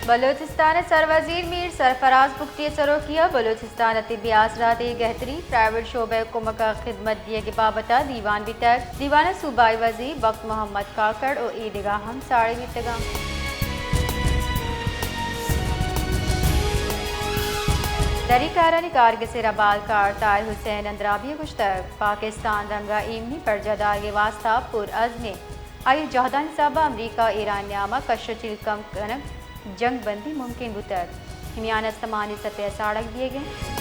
بلوچستان ءِ سروزیر میر سرفراز بگٹی ءِ سروکی ءَ بلوچستان ءَ طبی آسراتی ءِ گہتری، پرائیویٹ شعبہ ءِ کمک ءَ خدمت دیگ ءِ بابت ءَ دیوان بیتگ۔ دیوان ءَ صوبائی وزیر بخت محمد کاکڑ ءُ ایدگہ ہم ساڑی بیتگ اَنت۔ دری کارانی کارگس ءِ ربالکار طاہر حسین اندرابی ءَ گوشتگ، پاکستان دمگ ءَ ایمنی برجاہ دارگ ءِ واستہ پر عزم اِنت۔ آئی ءِ جہدانی سبب ءَ امریکہ ءُ ایران ءِ نیام ءَ کش ءُ چیل کم کنگ، جنگ بندی ممکن بوتگ۔ میان استمانی سطح ءَ ساڑگ دیگ ءَ اِنت۔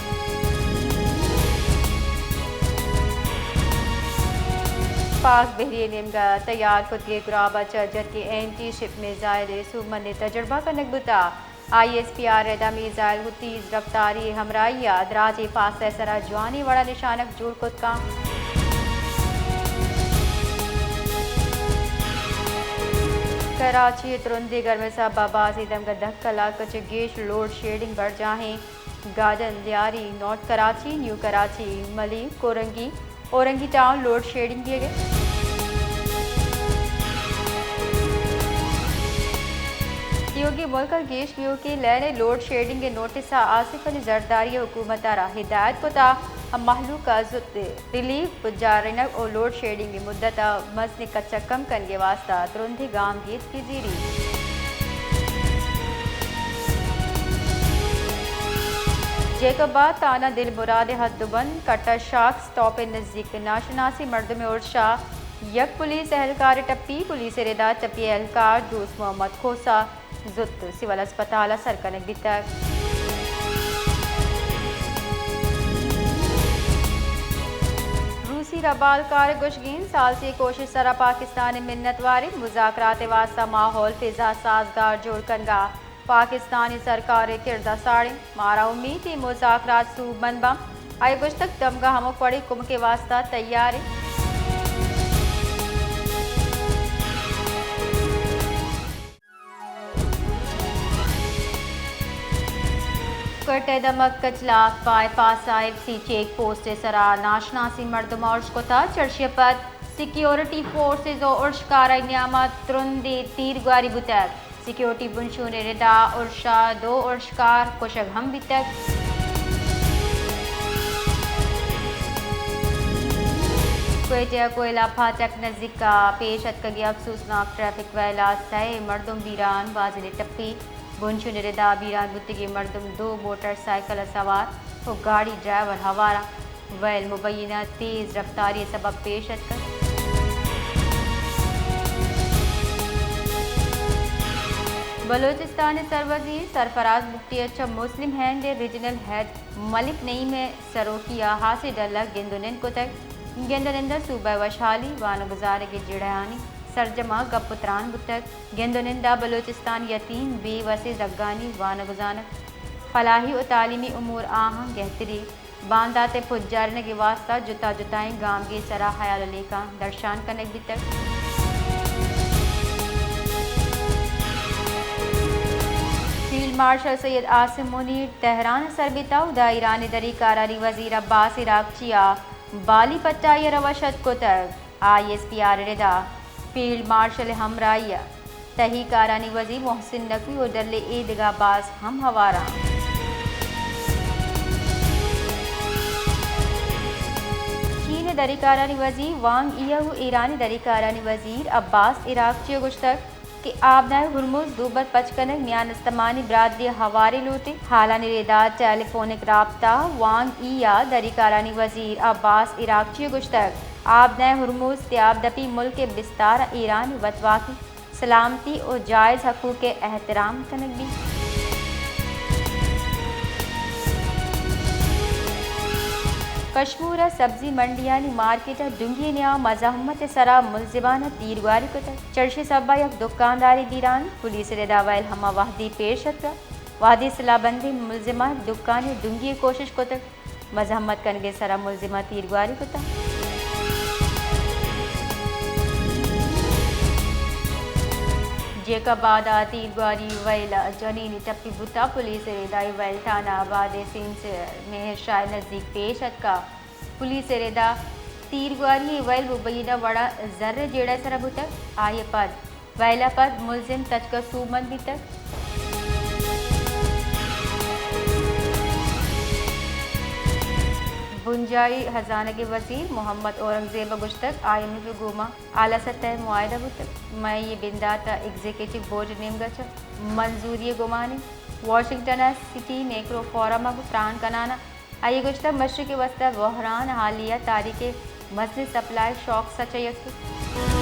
پاک بحری ءِ نیمگ ءَ تیار کتگیں گراب ءَ چہ جتگیں اینٹی شپ میزائل ءِ سوبمندیں تجربہ کنگ بوتگ۔ آئی ایس پی آر ءِ ردا میزائل ءَ تیز رفتاری ءِ ہمراہی ءَ دراجیں فاصلہ ءِ سرا جوانیں وڑ ءَ نشانگ جوڑ کت کنت۔ کراچی ءِ ترندیں گرم ءِ سبب ءَ بازیں دمگ ءَ دہ کلاک ءَ چہ گیش لوڈ شیڈنگ برجاہ اِنت۔ گارڈن، لیاری، نارتھ کراچی، نیو کراچی، ملیر، کورنگی، اورنگی ٹاؤن لوڈ شیڈنگ دیگ ءَ۔ ایوک ءَ ملک ءِ گیش ایوکیں لین ءِ لوڈ شیڈنگ ءِ نوٹس ءَ آصف علی زرداری ءَ حکومت ءَ را ہدایت کتگ ءُ مہلوک ءَ زوت ریلیف پجارینگ ءُ لوڈ شیڈنگ ءِ مدت ءَ مزنیں کچ ءَ کم کنگ ءِ واستہ ترندیں گامگیج کہ زیری۔ جیکب آباد تھانہ دل مراد ءِ حد ءُ بند کٹا شاک اسٹاپ ءِ نزیک ناشناسیں مردمے ارش ءَ یک پولیس اہلکار ٹپی، پولیس ءِ ردا ٹپی اہلکار دوست محمد کھوسہ زوت سول اسپتال ءَ سر کنگ بیتگ۔ روسی ربالکار ءِ گوشگ اِنت، ثالثی ءِ کوشش ءِ سرا پاکستان ءِ منت وار اِنت، مذاکرات ءِ واستہ ماحول فضا سازگار جوڑ کنگ ءَ پاکستانی سرکار ءِ کرد ءَ ساڑ اِنت، مارا امیت اِنت مذاکرات سوبمند بنت۔ آئی ءَ گوشتگ، دمگ ءَ ہمک وڑیں کمک ءِ واستہ تیار اِنت۔ کوئٹہ ءِ دمگ کچلاک بائی پاس ءَ ایف سی چیک پوسٹ ءِ سرا ناشناسیں مردم ءَ ارش کتگ۔ چرشی ءَ پد سیکیورٹی فورسز ءُ ارشکارانی نیام ءَ ترندیں تیرگواری بوتگ۔ سیکیورٹی بنشون ءِ ردا ارش ءَ دو ارشکار کشگ ہم بیتگ۔ کوئٹہ ءِ کوئلہ پھاٹک نزیک ءَ پیش اتکگیں افسوسناک ٹریفک وئیل ءَ سئے مردم بیران، بازینے ٹپی۔ بنشون ءِ ردا بیران بوتگیں مردم دو موٹر سائیکل ءَ سوار ءُ گاڑی ڈرائیور ہوار اَنت۔ وئیل مبینہ تیز رفتاری ءِ سبب پیش اتکگ۔ بلوچستان ءِ سروزیر سرفراز بگٹی ءَ چہ مسلم ہند ءِ ریجنل ہیڈ ملک نعیم ءِ سروکی ءَ ہاسیں ڈل ءَ گند ءُ نند کتگ۔ گند ءُ نند ءَ صوبہ ءِ وشحالی، وانگ ءُ زانگ ءِ جیڑہانی سرجم ءَ گپ ءُ تران بوتگ۔ گند ءُ نند ءَ بلوچستان ءِ یتیم بے وسیں زھگانی وانگ ءُ زانگ، فلاحی ءُ تعلیمی امور آہاں گہتری، باندات ءِ پجارینگ ءِ واستہ جتا جتائیں گامگیج ءِ سرا ہیال ءُ لیکہاں درشان کنگ بیتگ۔ فیلڈ مارشل سید عاصم منیر تہران ءَ سر بیتگ، اودا ایران ءِ دری کارانی وزیر عباس عراقچی ءَ بالی پٹائی ءَ روش اتک کتگ۔ آئی ایس پی آر ءِ ردا فیلڈ مارشل ءِ ہمراہی ءَ تہی کارانی وزیر محسن نقوی ءُ ڈل ءِ ایدگہ باز ہم ہوار اَنت۔ چین ءِ دری کارانی وزیر وانگ ای ءُ ایران ءِ دری کارانی وزیر عباس عراقچی ءَ گوشتگ کہ آبنائے ہرمز دوبر پچ کنگ میان استمانی برادری ءِ ہواریں لوٹے۔ ہالانی ردا ٹیلی فونک رابطہ، وانگ ای ءَ دری کارانی وزیر عباس عراقچی ءَ گوشتگ، آبنائے ہرمز تیاب دپی ملک ءِ بستار ءَ ایران ءِ وتواکی، سلامتی ءُ جائز حقوق ءِ احترام کنگ بیت۔ کشمور ءِ سبزی منڈیانی مارکیٹ ءَ ڈنگی ءِ نیام ءَ مزاحمت ءِ سرا ملزمان ءَ تیرگواری کتگ۔ چرشی ءِ سبب ءَ یک دکاندارے بیران، پولیس ءِ ردا وئیل ہما وہدی پیش اتکگ، وہدی سلاہ بندیں ملزماں دکانے ءَ ڈنگی ءِ کوشش کتگ۔ مزاحمت کنگ ءِ سرا ملزماں تیرگواری کتگ۔ جیکب آباد ءَ تیرگواری وئیل ءَ جنینے ٹپی بوتگ، پولیس ءِ ردا اے وئیل تھانہ آباد ءِ سینچر مہر شاہ ءِ نزیک پیش اتکگ۔ پولیس ءِ ردا تیرگواری ءِ وئیل مبینہ وڑا زر ءِ جیڑہ ءِ سرا بوتگ، آئی ءَ پد وئیل ءَ پد ملزم تچک ءَ سوبمند بیتگ۔ بنجاھی ھزانگ ءِ وزیر محمد اورنگزیب ءَ گوشتگ، آئی ایم ایف ءِ گوما اعلی سطح ءِ معاھدہ بوتگ، مئی ءِ بندات ءَ ایگزیکٹو بورڈ ءِ نیمگ ءَ چہ منظوری ءِ گمان اِنت۔ واشنگٹن ءَ سٹی میکرو فورم ءَ گوں تران کنان ءَ آئی ءَ گوشتگ، مشرق ءِ واستہ بحران حالیہ تاریخ ءِ مزنیں سپلائی شاکس ءَ چہ یکے۔